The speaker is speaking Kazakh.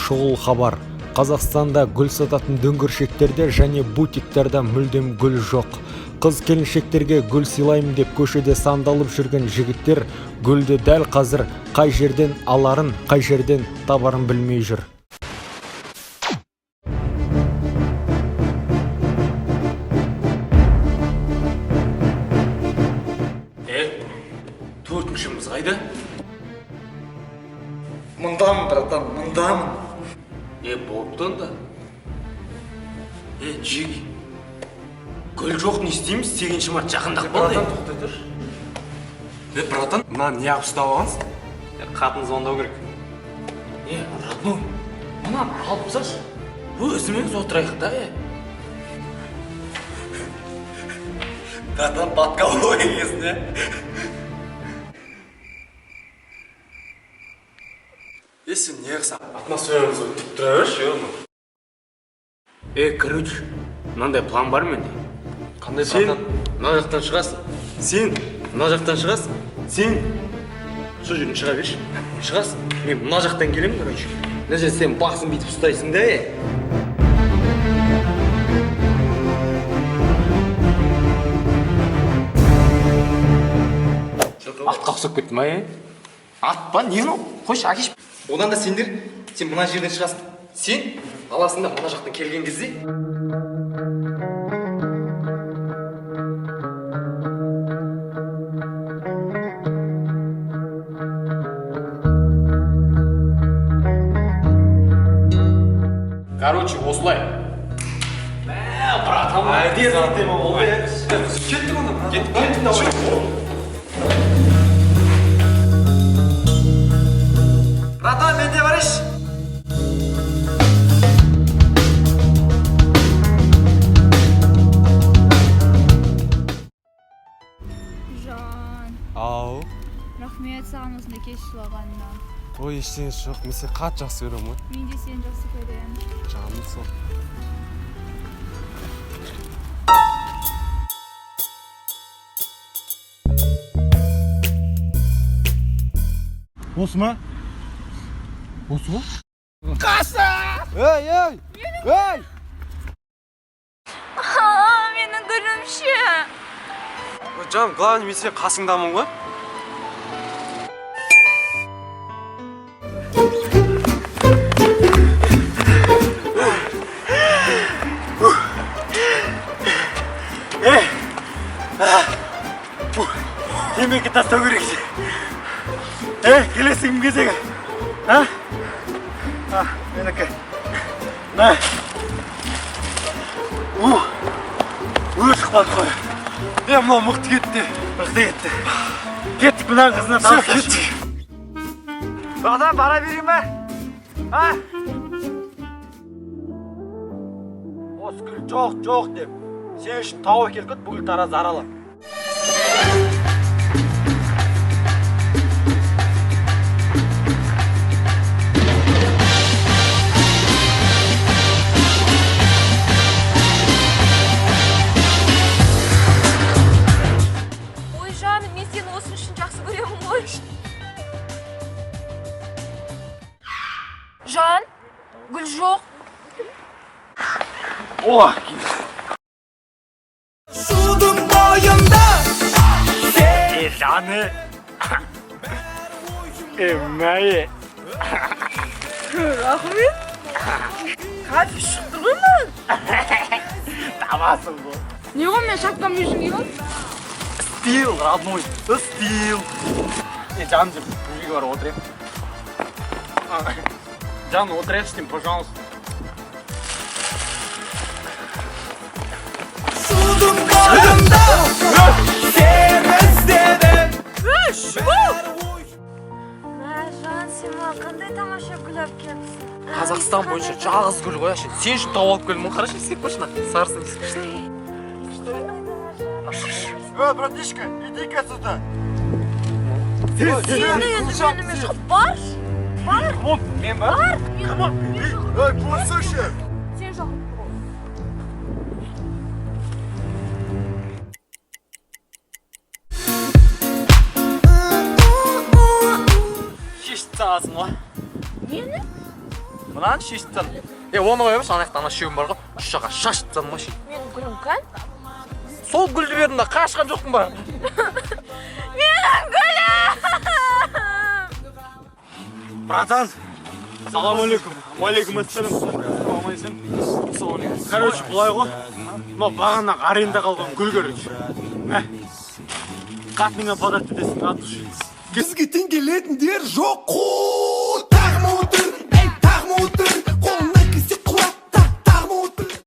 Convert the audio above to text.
Шұғыл хабар. Қазақстанда гүл сататын дүңгіршектерде және бутиктерде мүлдем гүл жоқ. Қыз келіншектерге гүл сыйлаймын деп көшеде сандалып жүрген жігіттер гүлді дәл қазір қай жерден аларын, қай жерден табарын білмей жүр. Е, төртіншіміз қайда? Мындамын, братан, мындамын. Е, болыпты онда. Е, Джиги. Гүл жоқ, не істейміз? 8 март жақындап қалды. Братан, тоқтай тұршы. Е, братан, Мынаны неғып ұстап алғансың? Қатын звондау керек. Е, родной, мынаны алып тасташы. Өзіміз отырайық та, е. Братан, под головой екенсің, е? Е, сен неғып атмосферамызды өтіп тұра берші, е. Е, короче, мынандай план бар менде. Қандай, Сен братан? Мына жақтан шығасың. Сен мына жақтан шығасың. Сен сол жерден шыға берші. Шығасың. Мен мына жақтан келемін, короче. Мына жерде сен басын бүйтіп ұстайсың да, е. Атқа ұқсап кетті ма, е? Ат па, не мынау? Қойшы, әкеш. Одан да сендер, сен мына жерден шығасың. Сен аласың да мына жақтан келген кезде. Короче, осылай. Мә, братан, Кеттік онда, кеттік, кеттік, давай. Братан, менде бар іш. Жан, Ау. рахмет саған осындай кеш сыйлағаныңа. Ой, ештеңесі жоқ. Мен сені қатты жақсы көремін ғой. Мен де сені жақсы көремін. Жаным сол. Осы ма? Осы ма? Ей, ей! Ей! Менің гүлім ше. Жаным, главное, мен сенің қасыңдамын ғой. Темекі тастау керек. Е, келесі кім кезегі? А? А, менікі. На. У. Өшіп қалды ғой. Е, мынау мықты кетті. Мықты кетті. Кеттік мына қызына танысып. Кеттік. Братан, бара берейін ба? А? Осы гүл жоқ, жоқ деп. Сен үшін тауып әкеліп кет, бүкіл Таразды аралап. Ой, жаным, мен сені осы үшін жақсы көремін ғой. Жан, гүл жоқ. О, Судың бойында е, жаны. Е, мәйе. Рахмет. Кайф шықты ғой маған. Табасың ғой. Не ғой, мен шапкам не үшін киіп Стил, родной, стил. Е, жаным деп, үйге барып отырайық. Жан, отырайықшы деймін, пожалуйста. Судың бойында сені іздедім. Мә, Жан, сен маған қандай тамаша гүл алып келіпсің. Қазақстан бойынша жалғыз гүл ғой, әше. Сен үшін тауып алып келдім ғой, қарашы, иіскеп көрші мына. Сарысын иіскеп көрші. Эй, братишка, иди-ка сюда. Сені енді менімен шығып бар. Бар. Мен бар? Бар. Эй, болсайшы. Сен жоқ. Шешіп тастағансың ғой. Нені? Мынаны шешіп тастадым. Е, оны қоя берші, ана жақта ана үшеуім бар ғой, үш жаққа шашып тастадым ғой ше. Менің гүлім кән? Сол гүлді бердім да, қашқан жоқпын ба? Менің гүлім! Братан, салам алейкум. Уалейкум ассалам. Аман. Короче, былай ғой. Мынау бағана аренда қалған гүл, короче. Мә. Қатыныңа подарок етесің, от души. Бізге тең келетіндер жоқ қой.